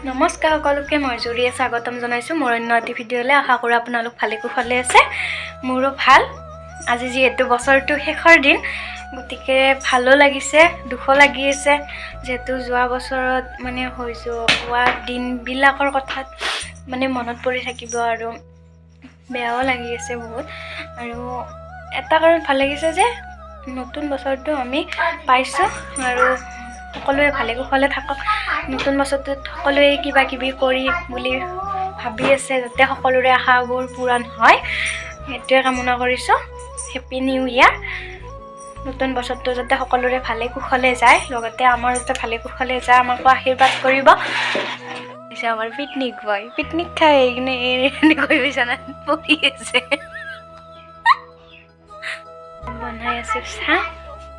নমস্কাৰ সকলোকে, মই জুৰিয়ে স্বাগতম জনাইছোঁ মোৰ অন্য এটি ভিডিঅ'লৈ। আশা কৰোঁ আপোনালোক ভালে কুশলে আছে, মোৰো ভাল। আজি যিহেতু বছৰটো শেষৰ দিন, গতিকে ভালো লাগিছে, দুখো লাগি আছে। যিহেতু যোৱা বছৰত মানে হৈ যোৱা দিনবিলাকৰ কথাত মানে মনত পৰি থাকিব আৰু বেয়াও লাগি আছে বহুত। আৰু এটা কাৰণ ভাল লাগিছে যে নতুন বছৰটো আমি পাইছোঁ আৰু সকলোৱে ভালে কুশলে থাকক। নতুন বছৰটোত সকলোৱে কিবা কিবি কৰি বুলি ভাবি আছে, যাতে সকলোৰে আশাবোৰ পূৰণ হয়, সেইটোৱে কামনা কৰিছোঁ। Happy new year. নতুন বছৰটো যাতে সকলোৰে ভালে কুশলে যায়, লগতে আমাৰ যাতে ভালে কুশলে যায়, আমাকো আশীৰ্বাদ কৰিব। হৈছে আমাৰ পিকনিক বয়, পিকনিক খাই আহি কিনে এনেকৈ বিচনাত পৰি আছে। বনাই আছোঁ চাহ,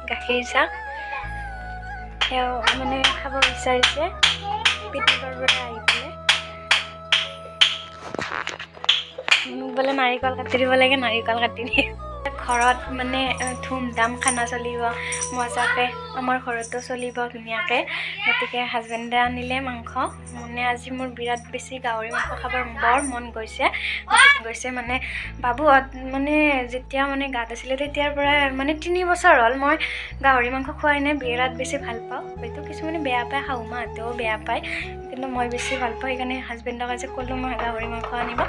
গাখীৰ চাহ। এওঁ মানে খাব বিচাৰিছে পিকনিকৰ পৰা আহি পেলাই। মোক বোলে নাৰিকল কাটি দিব লাগে, নাৰিকল কাটি দিয়ে। ঘৰত মানে ধুম ধাম খানা চলিব মজাকৈ, আমাৰ ঘৰতো চলিব ধুনীয়াকৈ। গতিকে হাজবেণ্ডে আনিলে মাংস। মানে আজি মোৰ বিৰাট বেছি গাহৰি মাংস খাবৰ বৰ মন গৈছে গৈছে মানে বাবুহঁত মানে যেতিয়া মানে গাত আছিলে, তেতিয়াৰ পৰাই মানে 3 বছৰ হ'ল মই গাহৰি মাংস খোৱাই নাই। বিৰাট বেছি ভাল পাওঁ। হয়তো কিছুমানে বেয়া পায়, শাহু মাহঁতেও বেয়া পায়, কিন্তু মই বেছি ভাল পাওঁ। সেইকাৰণে হাজবেণ্ডক আজি ক'লোঁ মই গাহৰি মাংস আনিব।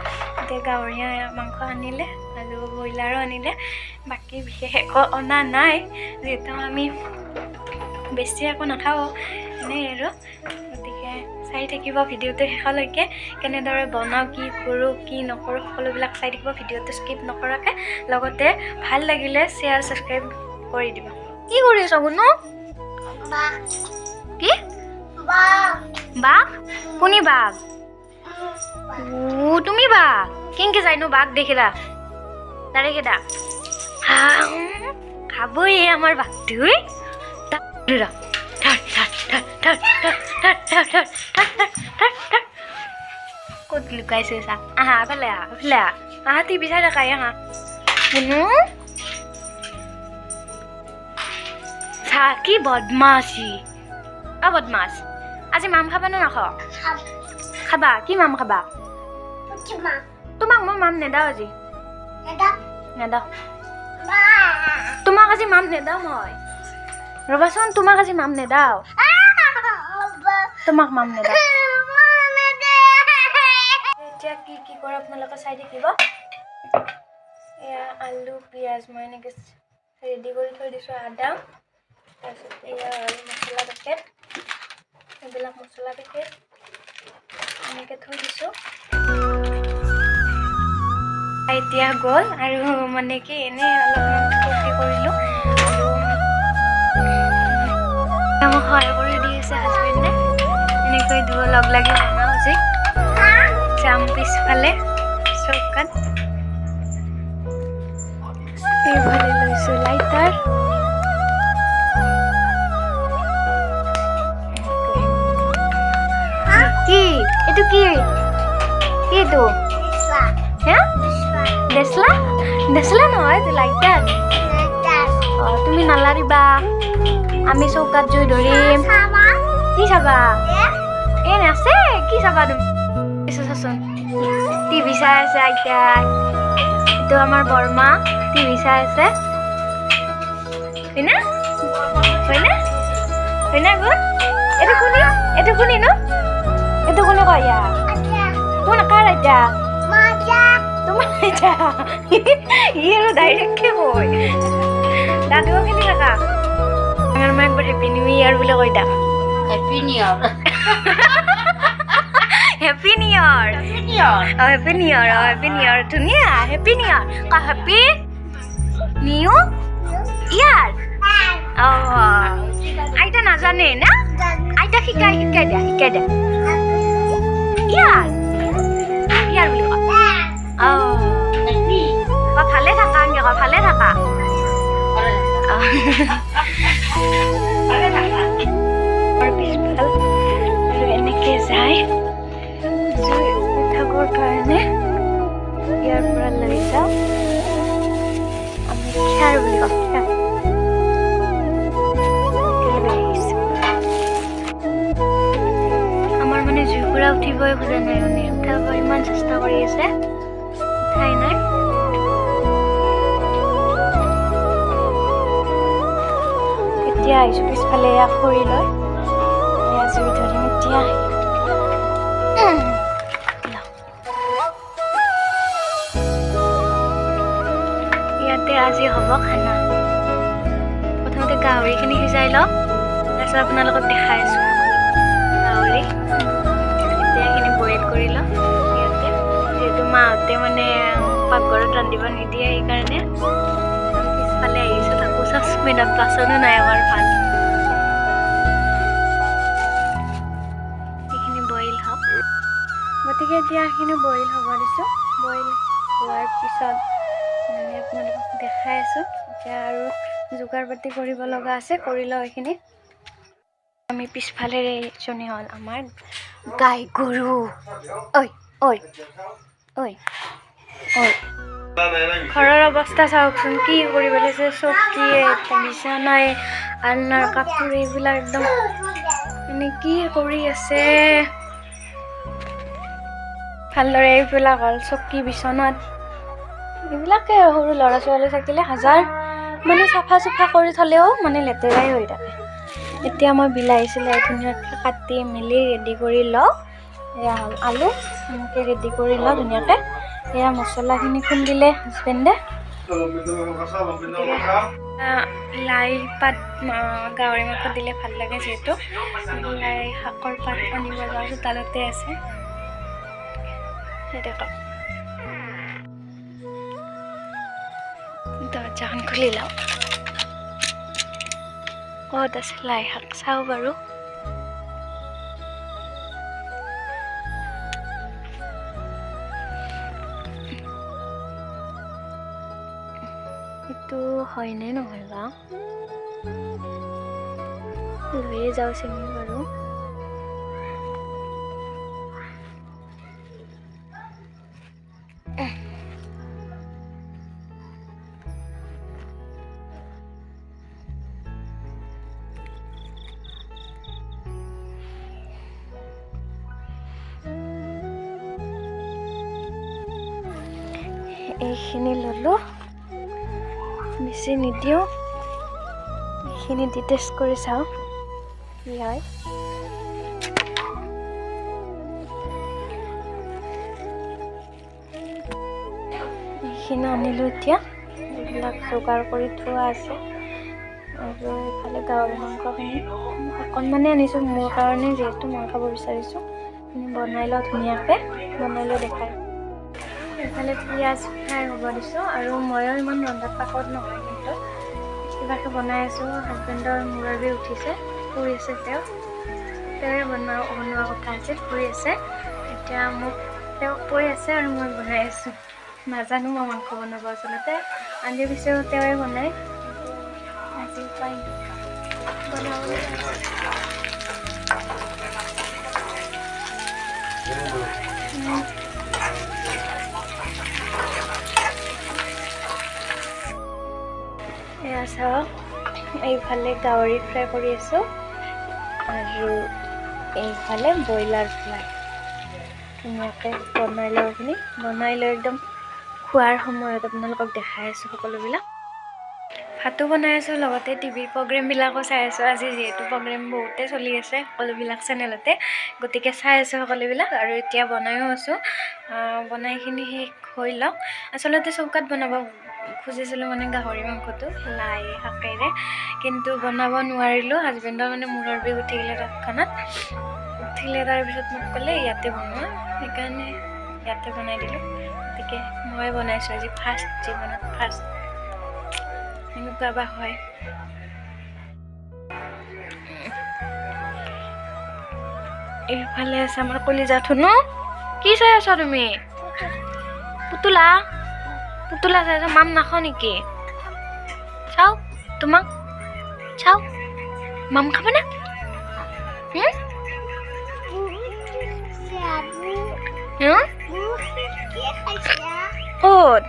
এতিয়া গাহৰি মাংস আনিলে আৰু ব্ৰইলাৰো আনিলে। বাকী বিশেষ একো অনা নাই, যিহেতু আমি বেছি একো নাখাওঁ এনেই আৰু। গতিকে চাই থাকিব ভিডিঅ'টো শেষলৈকে, কেনেদৰে বনাওঁ, কি কৰোঁ, কি নকৰোঁ, সকলোবিলাক চাই থাকিব ভিডিঅ'টো স্কিপ নকৰাকৈ। লগতে ভাল লাগিলে শ্বেয়াৰ, ছাবস্ক্ৰাইব কৰি দিব। কি কৰি আছ গুণু? কি বাঘ? কোনি বাঘ? ও, তুমি বাঘ? কেনেকে যাইনো বাঘ দেখিলা? তাৰে কেইটা খাবই আমাৰ বাঘটোৱে। ধৰ ধৰ ধৰ ধৰ ধৰ ধৰ ধৰ ধৰ ধৰ ধৰ ধৰ ধৰ। ক'ত লুকাইছে চা। আহা, এফালে আহা, এফালে আহা। আহা, টিভি চাই থাকা। আহা মুনু, চা কি বদমাছি। অ বদমাছ, আজি মাম খাবা নে নাখাৱ? খাবা? কি মাম খাবা? তোমাক মই মাম নেদাও আজি, নেদাও তোমাক আজি মাম নেদাও মই। ৰ'বাচোন, তোমাক আজি মাম নেদাও, তোমাক মাম নেদাও। এতিয়া কি কি কৰে আপোনালোকে চাই থাকিব। এয়া আলু, পিঁয়াজ মই এনেকৈ ৰেডি কৰি থৈ দিছোঁ, আদা। তাৰপিছত এয়া হ'ল মছলা পেকেট, এইবিলাক মছলা পেকেট এনেকৈ থৈ দিছোঁ। এতিয়া গ'ল আৰু মানে কি এনেই অলপমান ফূৰ্তি কৰিলোঁ আৰু মোক সহায় কৰি দি আছে হাজবেণ্ডে। এনেকৈ দুয়ো লগ লাগি বনাওঁ। আজি যাম পিছফালে চৌকাত। এইফালে লৈছোঁ লাইটাৰ। কি এইটো? কি কি এইটো? হে, দেচলা? দেচলা নহয়, এইটো লাইটাৰ। অ, তুমি নালাৰিবা, আমি চৌকাত জুই ধৰিম। কি চাবা? এ নাছে, কি চাবা তুমি? চাচোন, টিভি চাই আছে আইতাই। এইটো আমাৰ বৰমা, টিভি চাই আছে, হয়নে? হয়নে? হয়নে গুণ? এইটো কোনি? এইটো কোনি ন? এইটো কোনে কয়? ইয়া তোমাৰ কাৰ আইতা? তোমাৰ আইতা। ই আৰু ডাইৰেক্টকে কয়। দাদুও খেলি থাকা। আমাৰ মই একবাৰ হেপী নিউ ইয়াৰ বুলি কৈ দা। Happy new year. Happy new year. Happy new year. অ, হেপী নিউ ইয়াৰ। অ, হেপী নিউ ইয়াৰ, ধুনীয়া। হেপী নিউ ইয়াৰ ক, হেপী নিউ ইয়াৰ। অ, আইতা নাজানে না? আইতা শিকাই শিকাই দিয়া, শিকাই দিয়া। ইয়াৰ, ইয়াৰ বুলি ক। অ। হেপী। ক, ভালে থাকা আনকে ক, ভালে থাকা। অ। পিছফাল আৰু এনেকে যায়। জুই উঠাবৰ কাৰণে ইয়াৰ পৰা লৈ যাওঁ আমি। খেৰ বুলি কওঁ, খেৰ লৈ আহিছোঁ। আমাৰ মানে জুই কুকুৰা উঠিবই খোজা নাই, মানে উঠাব ইমান চেষ্টা কৰি আছে, উঠাই নাই। এতিয়া আহিছোঁ পিছফালে, এয়া খৰি লৈ এয়া জুই ধৰিম এতিয়া। ইয়াতে আজি হ'ব খানা। প্ৰথমতে গাহৰিখিনি সিজাই লওঁ, তাৰপিছত আপোনালোকক দেখাই আছোঁ গাহৰি। এতিয়া এইখিনি বইল কৰি লওঁ ইয়াতে, যিহেতু মাহঁতে মানে পাকঘৰত ৰান্ধিব নিদিয়ে, সেইকাৰণে পিছফালে আহিছোঁ। তাকো চচপেনত, বাচনো নাই আমাৰ ভাল। এইখিনি বইল হওক, গতিকে এতিয়া এইখিনি বইল হ'ব দিছোঁ। বইল হোৱাৰ পিছত মানে আপোনালোকক দেখাই আছোঁ। এতিয়া আৰু যোগাৰ পাতি কৰিব লগা আছে, কৰি লওঁ এইখিনি। আমি পিছফালেৰে এইজনী হ'ল আমাৰ গাই গৰু। ঐ ঐ ঐ ঐ, ঘৰৰ অৱস্থা চাওকচোন, কি কৰিব লৈছে। চকীয়ে, বিচনাই, আলনাৰ কাপোৰ এইবিলাক একদম মানে কি কৰি আছে ভালদৰে। এইবিলাক হ'ল চকী বিচনাত এইবিলাকে। সৰু ল'ৰা ছোৱালী থাকিলে হাজাৰ মানে চাফা চুফা কৰি থ'লেও মানে লেতেৰাই হৈ থাকে। এতিয়া মই বিলাহী চিলাহী ধুনীয়াকৈ কাটি মেলি ৰেডি কৰি লওঁ। এয়া হ'ল আলু, এনেকৈ ৰেডি কৰি লওঁ ধুনীয়াকৈ। এয়া মছলাখিনি খুন্দিলে হাজবেণ্ডে। লাই পাত গাহৰি মাংস দিলে ভাল লাগে, যিহেতু লাই শাকৰ পাত আনিব যাওঁ, চোতালতে আছে। সেই দেখক, দৰ্জাখন খুলি লওঁ। ক'ত আছে লাই শাক চাওঁ বাৰু। এইটো হয়নে নহয় বা, লৈয়ে যাওঁ চিঙি বাৰু। এইখিনি ল'লোঁ, বেছি নিদিওঁ, এইখিনি দি টেষ্ট কৰি চাওঁ কি হয়। এইখিনি আনিলোঁ, এতিয়া এইবিলাক যোগাৰ কৰি থোৱা আছে। আৰু এইফালে গাহৰি মাংসখিনি অকণমানে আনিছোঁ মোৰ কাৰণে, যিহেতু মই খাব বিচাৰিছোঁ। বনাই লওঁ ধুনীয়াকৈ, বনাই লৈ দেখাই। এইফালে পিঁয়াজ ফ্ৰাই হ'ব দিছোঁ। আৰু ময়ো ইমান ৰন্ধাত পাকত নহয়, কিন্তু কিবাকৈ বনাই আছোঁ। হাজবেণ্ডৰ মূৰৰ বিষ উঠিছে, শুই আছে তেওঁ। তেওঁৱে বনোৱা কথা আছিল, শুই আছে এতিয়া। মোক তেওঁ কৈ আছে আৰু মই বনাই আছোঁ। নাজানো মই মাংস বনাব আচলতে, আগে পিছেও তেওঁৱে বনায়, আজি উপায় বনাব। এয়া চাওক, এইফালে গাহৰি ফ্ৰাই কৰি আছোঁ আৰু এইফালে ব্ৰইলাৰ ফ্ৰাই। ধুনীয়াকৈ বনাই লওঁ এইখিনি, বনাই লৈ একদম খোৱাৰ সময়ত আপোনালোকক দেখাই আছোঁ সকলোবিলাক। ভাতো বনাই আছোঁ, লগতে টিভিৰ প্ৰগ্ৰেমবিলাকো চাই আছোঁ। আজি যিহেতু প্ৰগ্ৰেম বহুতেই চলি আছে সকলোবিলাক চেনেলতে, গতিকে চাই আছোঁ সকলোবিলাক। আৰু এতিয়া বনায়ো আছোঁ। বনাইখিনি শেষ হৈ লওক। আচলতে চৌকাত বনাব খুজিছিলোঁ মানে গাহৰি মাংসটো লাই শাকেৰে, কিন্তু বনাব নোৱাৰিলোঁ। হাজবেণ্ডৰ মানে মূৰৰ বিষ উঠি গ'লে তৎক্ষণাত উঠিলে, তাৰপিছত মোক ক'লে ইয়াতে বনোৱা, সেইকাৰণে ইয়াতে বনাই দিলোঁ। গতিকে মই বনাইছোঁ আজি ফাৰ্ষ্ট, জীৱনত ফাৰ্ষ্ট, এনেকুৱা বা হয়। এইফালে আছে আমাৰ কলিজা ধুনু। কি চাই আছা তুমি? পুতলা, পুতলা চাই আছা? মাম নাখাওঁ নেকি? চাওঁ তোমাক, চাওঁ মাম খাব না? ক'ত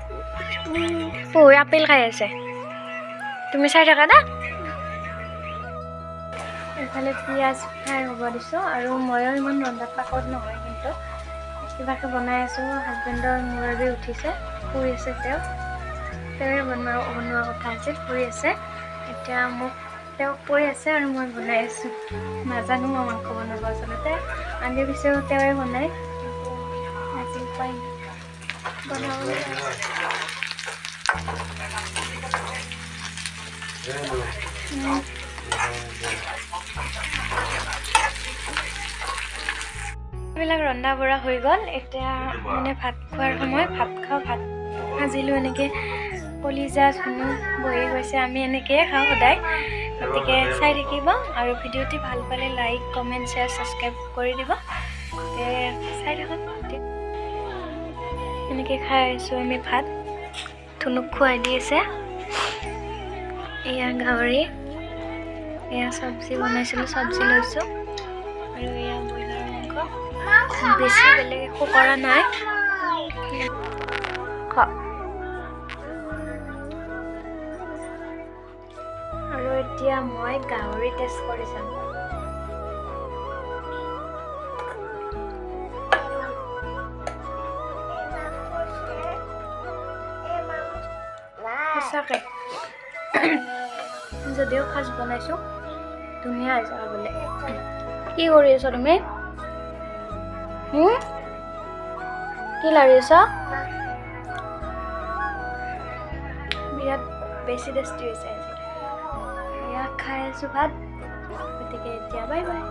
পহুৱে আপেল খাই আছে, তুমি চাই থাকা দা। এইফালে পিঁয়াজ ফ্ৰাই হ'ব দিছোঁ। আৰু ময়ো ইমান ৰন্ধাত পাকত নহয়, কিন্তু কিবাকৈ বনাই আছোঁ। হাজবেণ্ডৰ মূৰৰ বিষ উঠিছে, শুই আছে তেওঁ। তেওঁৱে বনোৱা কথা আছিল, শুই আছে এতিয়া। মোক তেওঁ কৈ আছে আৰু মই বনাই আছোঁ। নাজানো মই মাংস বনাব আচলতে, আগে পিছেও তেওঁৱে বনায়, কিন্তু আজি উপায় নাই বনাবলৈ। এইবিলাক ৰন্ধা বঢ়া হৈ গ'ল। এতিয়া মানে ভাত খোৱাৰ সময়, ভাত খাওঁ। ভাত সাজিলোঁ এনেকৈ, কলিজা ধুনু বহি গৈছে। আমি এনেকৈয়ে খাওঁ সদায়। গতিকে চাই থাকিব আৰু ভিডিঅ'টি ভাল পালে লাইক, কমেণ্ট, শ্বেয়াৰ, ছাবস্ক্ৰাইব কৰি দিব। গতিকে চাই থাকক। এনেকৈ খাই আছোঁ আমি ভাত। ধুনুক খুৱাই দি আছে। এয়া গাহৰি, এয়া চব্জি বনাইছিলোঁ, চব্জি লৈছোঁ আৰু এয়া ব্ৰইলাৰ মাংস। বেছি বেলেগ একো কৰা নাই। আৰু এতিয়া মই গাহৰি টেষ্ট কৰি চাম। সঁচাকৈ যদিও ফাৰ্ষ্ট বনাইছোঁ, ধুনীয়া হৈছে খাবলৈ। কি কৰি আছ তুমি? কি লাৰি আছ? বিৰাট বেছি টেষ্টি হৈছে আজি। এয়া খাই আছোঁ ভাত। গতিকে এতিয়া বাই বাই।